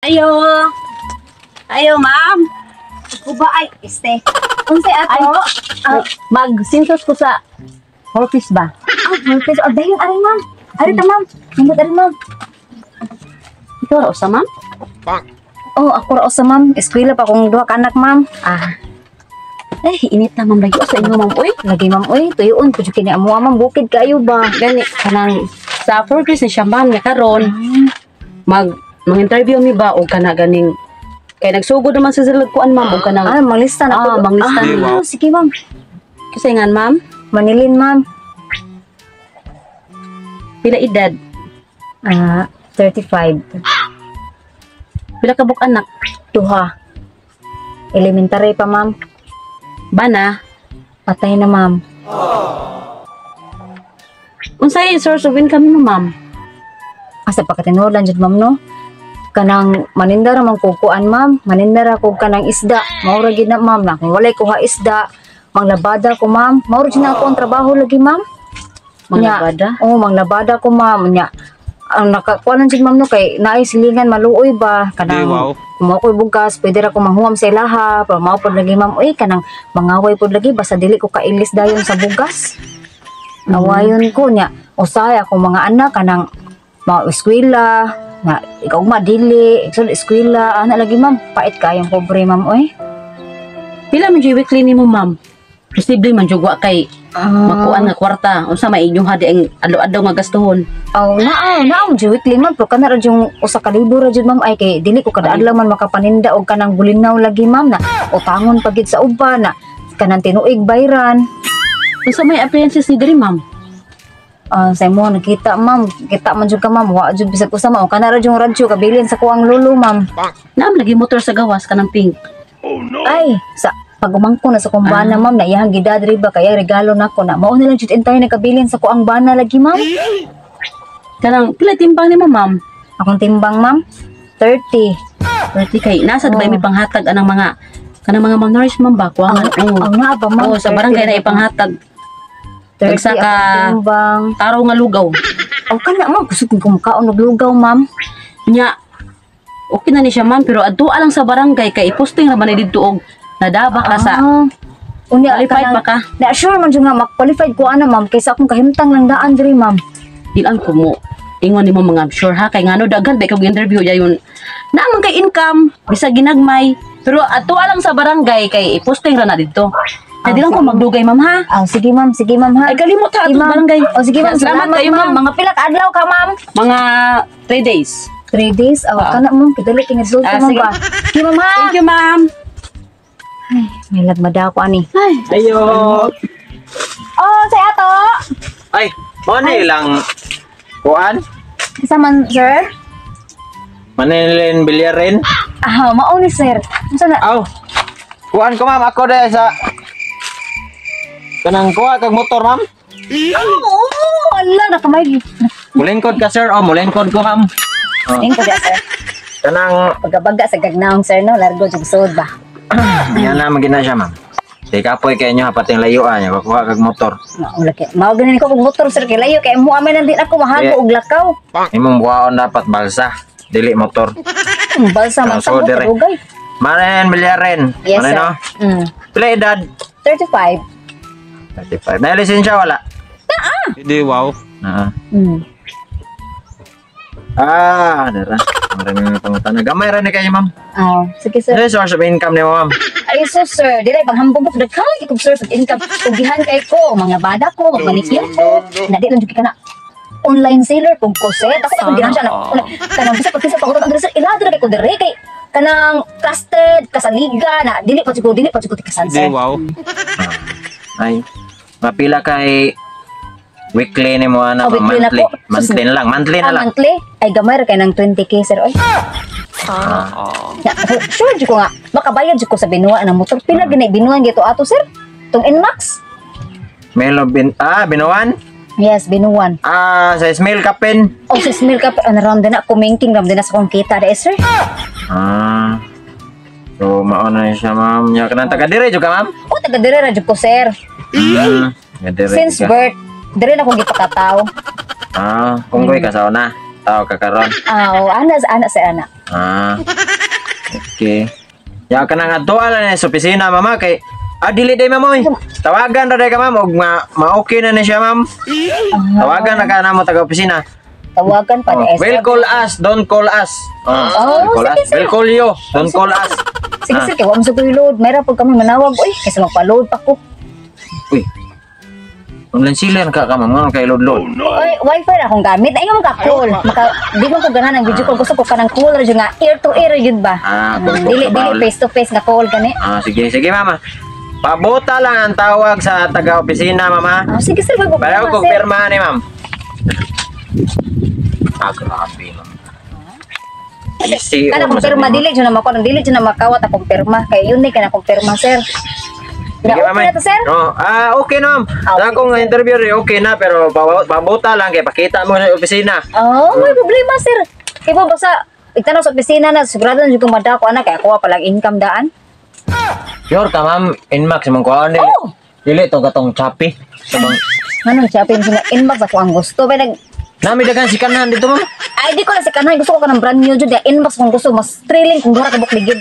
Ayo. Ayo, ma'am. Ako ba ay, este. Unsay ato? Ay, mag-census ko sa office ba? Ah, herpes. Oh, dayon ari, ma'am. Ari ta, ma'am. Nindot ari, ma'am. Ikaw ra usa, ma'am? Oh, ako ra usa, ma'am. Eskwela pa akong duha ka anak, ma'am. Ah. Eh, init na, ma'am, lagi sa inyo, ma'am. Uy, Lagi, ma'am, uy, tuyoon pud kini amo, ma'am, bukid kayo ba? Gani kanang sa progress ni siya, ma'am, nga karon mag mag-interview mi ba og kana ganing kay nagsugod naman sa sila kuan, ma'am, og kanang Ah, manglista na Ah, po. manglista Ah, na. Sige, ma'am. Kasi nga, ma'am? Manilin, ma'am. Pila edad? Ah, 35. Pila ka buok anak? Duha. Elementary pa, ma'am. Bana? Patay na, ma'am. Unsay source of income mo, ma'am? Asa pa katinulan jud, ma'am, no? Kanang maninda ra man ko kuan, ma'am. Maninda ra ko kanang isda. Mao ra gid na, ma'am, na kung walay kuha isda, manglabada ko, ma'am. Mao ra jud na ako ang trabaho lagi, ma'am. Manglabada? Oo, manglabada ko, ma'am. Nya ang nakakuan jud, ma'am, no, kay naay silingan maluoy ba kanang Di, wow. kung ako'y bugas, pwede ra ko manghuam sa ilaha, pero mao pod lagi, ma'am, uy, kanang mangaway pod lagi basta dili ko kailis dayon sa bugas. Awayon ko niya. Usahay ako mga anak kanang mga eskwela na ikaw ma dili, so eskwela ana lagi, ma'am. Pait kayong pobre, ma'am, oy. Pila man jud weekly nimo, ma'am? Posible man jud wa kay makuan nga kwarta. Unsa may inyong hadi ang adlaw-adlaw nga gastuhon? Aw, naa naa jud weekly, ma'am, pero kana ra jung 1,000 ra jud, ma'am, ay kay dili ko kada adlaw man makapaninda og kanang bulinaw lagi, ma'am, na utangon pa gid sa uban na kanang tinuig bayran. Unsa may appearances ni diri, ma'am? Ah, sa imo nakita, ma'am, kita man jud ka, ma'am, wa jud bisag usa, ma'am. Kana ra jung radyo kabilin sa kuang lolo, ma'am. Naam lagi motor sa gawas kanang pink. Ay, sa pagumangko na sa kong bana, ma'am, na iyang gidadri ba kaya regalo nako na. Mao na lang jud entire nakabilin sa kuang bana lagi, ma'am. Kanang pila timbang nimo, ma'am? Akong timbang, ma'am, 30. 30 kay nasa oh. May panghatag anang mga kanang mga malnourished, ma'am, ba kuha nga. Oo. Ang nga ba, ma'am? Oh, sa barangay na ipanghatag. 30 Tagsa ka- akong timbang. Taro nga lugaw. Aw, kana, ma'am, gusto kong kumakaon og lugaw, ma'am. Nya okay na ni siya, ma'am, pero adto lang sa barangay kay iposting ra man ni didto og nadaba ka sa Ah. Unya, qualified kanang- ba ka? Na sure man jud nga mak-qualified ko ana, ma'am, kaysa akong kahimtang lang daan diri, ma'am. Dilan ko mo ingon nimo mga sure ha, kay ngano daghan ba kag interview yayon naa man kay income bisag ginagmay, pero adto lang sa barangay kay iposting ra na didto. Kay di lang ko magdugay, ma'am, ha. Ah, sige, ma'am, sige, ma'am, ha. Ay, kalimot ha, Sige, atong ma'am. barangay. Oh, sige, ma'am, Salamat kayo, ma'am. Mga pila ka adlaw ka, ma'am? Mga 3 days. 3 days. Oh, Ah. kana, ma'am, kidali kay resulta, Ah, ma'am sige. ba. Sige, ma'am, ha. Thank you, ma'am. Ay, may lagmada ako ani. Ay. Ayo. Oh, say ato. Ay, mo ni lang kuan? Isa man, sir? Manilin Bilyarin. Ah, mao ni sir. Unsa na? Aw. Kuan ko, ma'am, ako dahil sa kanang kuha kag motor, ma'am. Oo, oh, ala nakamay. Mulingkod ka, sir. Oh, mulingkod ko, ma'am. Oh. Ning ko sir. Kanang Pagabaga sa gagnaong, sir, no, largo jud sud ba. yan na magina siya, ma'am. Di kapoy kay inyo hapating layuan niya kuha kag motor. Mao lagi. Mao ganin ko kog motor, sir, kay layo kay mo amin din ako mahago Yeah. og lakaw. Imong buhaon dapat balsa, dili motor. Balsa man Ah, sa so, dire. dugay. Manen Bilyarin. Yes, Manen, sir. no? Pila edad? 35. 35. Na lisensya wala? Hindi, wow. Ah. Ah. Ah, dara. Maraming mga pangutana. Gamay ra ni kayo, ma'am. Ah, sige, sir. Ano yung source of income niyo, ma'am? Ay, so sir, dili panghambog ko daghan kay kog source of income. Ugihan kay ko, mga bada ko, magmanikir ko. Na di lang jud ka na online seller kung ko sir. Ako akong gihan siya na kanang bisa pag kisa pangutang ang sir, ilado na kay ko dire kay kanang trusted kasaliga na dili pa jud ko tikasan, Hindi, sir. wow. Ay, mapila kay weekly ni mo ana, Oh, ma'am, weekly na monthly. po. Monthly na lang, monthly na Ah, lang. monthly ay gamay ra kay ng 20K, sir, oy. Ya, sure jud ko nga makabayad jud ko sa binuan ng motor. Pila gani binuan gito ato, sir? Tung Nmax? Melo bin ah binuan? Yes, binuan. Ah, sa Ismail Kapin. O sa Smil ka, ano ram din na, kumingking ram din na sa kong kita, de, sir. Ah. So mao na siya, ma'am. Nya kanang taga dire jud ka, ma'am? O, taga dire ra jud ko, sir. Taga dire Since ka. birth, dire na akong gipakataw. Ah, kunggoy ka sa una. Tao ka karon. Ah, o, ana, ana, sir, ana. Ah. Okay. Ya ka nang adtoa lang sa opisina, mama, kay ah, dili day, ma'am, oy. Tawagan ra day ka, ma'am, og ma, ma-okay na ni siya, ma'am. Tawagan na ka namo taga opisina. Tawagan pa Oh, ni will call us, don't call us. Oh, Oh, will call sige, us. sir. Will call you, don't call us. Sige sir, kay wa man sa ko'y load. Mayra pud kami manawag oy, kaysa magpa-load pa ko. Uy. Online sila ka ka, ma'am, ngano kay load load? Oy, wifi ra akong gamit. Ay nga ka call. Maka di man ko ganahan ang video call. Gusto ko kanang call ra jud nga ear to ear jud ba. Ah, call, Dili call, dili call. face to face nga call gani. Ah, sige, sige, mama. Pabuta lang ang tawag sa taga opisina, mama. Ah, sige sir, wag Pero problema, kung sir. pirma ni ma'am. Ah, grabe, ma'am. Easy. Kana oh, kung pirma dili jud na mako, dili jud na makawat akong pirma kay yun ni kana kung pirma, sir. Sige, Na okay ma'am. na to, sir? Oh, ah, okay na, ma'am. Ah, okay, Sa akong sir. interview, eh, okay na, pero pabuta lang kay pakita mo sa opisina. Oh, may problema, sir. Kay ba basta igtanaw sa opisina na sigurado na jud kong madako ana kay ako pa lang income daan. Sure ka, ma'am. Inmax mong kuhaan. Dili, Oh! dili tong katong Shopee. Sabang, Nganong siya pin sila inbox ako ang gusto ba nag nami dagan si kanan dito, ma'am. Ay, di ko na si kanay. Gusto ko ka ng brand new jud. Ya, inbox kung gusto. Mas thrilling kung dura ka bukligid.